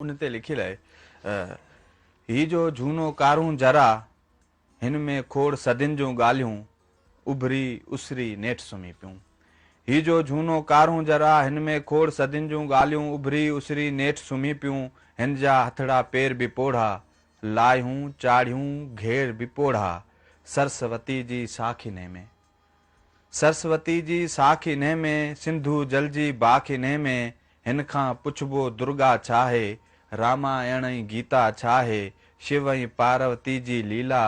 ان تي لکيل آهي هي جو جهونو ڪارونجهر آ، هن ۾ کوڙ صدين جون ڳالهيون اڀري اسري نيٺ سمهي پيون. هي جو جهونو ڪارونجهر آ، هن ۾ کوڙ صدين جون ڳالهيون اڀري اسري نيٺ سمهي پيون. هن جا هٿڙا پير به پوڙها، لاهيون چاڙهيون گهير به پوڙها، سرسوتي جي ساک انهي ۾. سرسوتي جي ساک انهي ۾، سنڌو جل جي باک انهي ۾، هن کان پڇبو درگا ڇاهي، رامائڻ ۽ گيتا ڇاهي، شو ۽ پاروتي جي ليلا،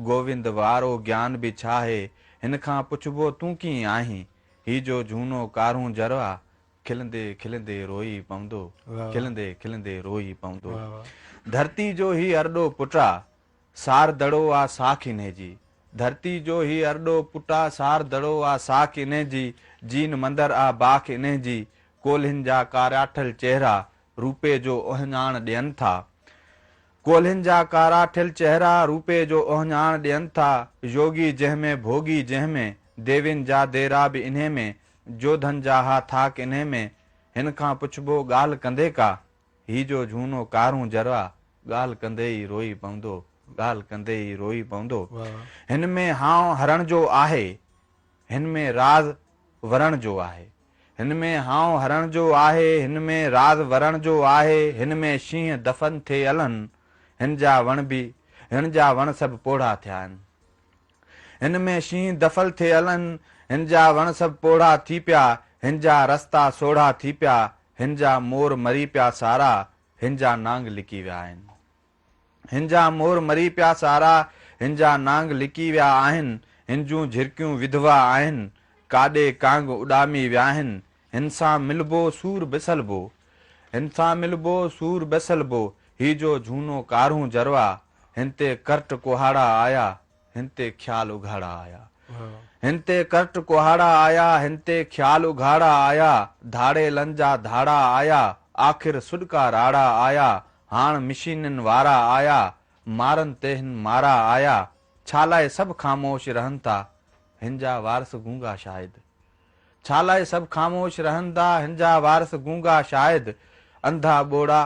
گووند وارو گيان به ڇاهي، هن کان پڇبو تون ڪيئن آهين، هي جو جهونو ڪارونجهر آ، کلندي کلندي روئي پوندو، کلندي کلندي روئي پوندو. ڌرتي جو هي ارڏو پٽ آ، سار دڙو آ ساک انهي جي. ڌرتي جو هي ارڏو پٽ آ سار دڙو آ ساک انهي جي، جين مندر آ باک انهي جي، ڪولهين جا ڪاراٺل چهرا روپي جو اهڃاڻ ڏين ٿا. ڪولهين جا ڪاراٺل چهرا روپي جو اهڃاڻ ڏين ٿا، يوگي جنهن ۾ ڀوڳي جنهن ۾، ديوين جا ديرا به انهي ۾، جوڌن جا ها ٿاڪ انهي ۾، هن کان پڇبو ڳالهه ڪندي ڪا، هي جو جهونو ڪارونجهر آ، ڳالهه ڪندي ئي روئي پوندو، ڳالهه ڪندي ئي روئي پوندو. هن ۾ هانء هرڻ جو آهي، هن ۾ راز ورڻ جو آهي. هن ۾ هانء هرڻ جو آهي، هن ۾ راز ورڻ جو آهي، هن ۾ شينهن دفن ٿيل هن، هن جا وڻ به، هن جا وڻ سڀ پوڙها ٿيا آهن. هن ۾ شينهن دفن ٿيل هن، هن جا وڻ سڀ پوڙها ٿي پيا، هن جا رستا سوڙها ٿي پيا، هن جا مور مري پيا سارا، هن جا نانگ لڪي ويا آهن. هن جا مور مري پيا سارا، هن جا نانگ لڪي ويا آهن، هن جون جهرڪيون وڌوا آهن، ڪاڏي ڪانگ اڏامي ويا آهن، هن سان ملبو سور به سلبو، هن سان ملبو سور به سلبو، هي جو جهونو ڪارونجهر آ، هن تي ڪرٽ ڪهاڙا آيا، هن تي خيال اگهاڙا آيا. هن تي ڪرٽ ڪهاڙا آيا، هن تي خيال اگهاڙا آيا، ڌاڙيلن جا ڌاڙا آيا، آخر سڏڪا راڙا آيا، هاڻ مشينن وارا آيا، مارن تي هن مارا آيا، ڇا لاء سڀ خاموش رهن ٿا، هن جا وارث گونگا شايد. ڇا لاء سڀ خاموش رهن ٿا، هن جا وارث گونگا شايد، انڌا ٻوڙا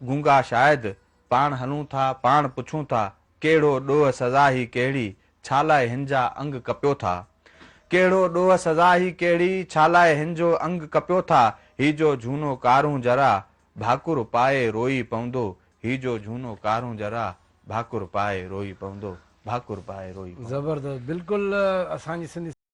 گونگا شايد، پاڻ هلون ٿا، پاڻ پڇون ٿا، ڪهڙو ڏوهه سزا هي ڪهڙي، ڇا لاء هن جا انگ ڪپيو ٿا؟ ڪهڙو ڏوهه سزا هي ڪهڙي، ڇا لاء هن جو انگ ڪپيو ٿا؟ هي جو جهونو ڪارونجهر آ، ڀاڪر پائي روئي پوندو، هي جو جهونو ڪارونجهر آ، ڀاڪر پائي روئي پوندو، ڀاڪر پائي روئي پوندو. زبردست بلڪل اسان جي سنڌي.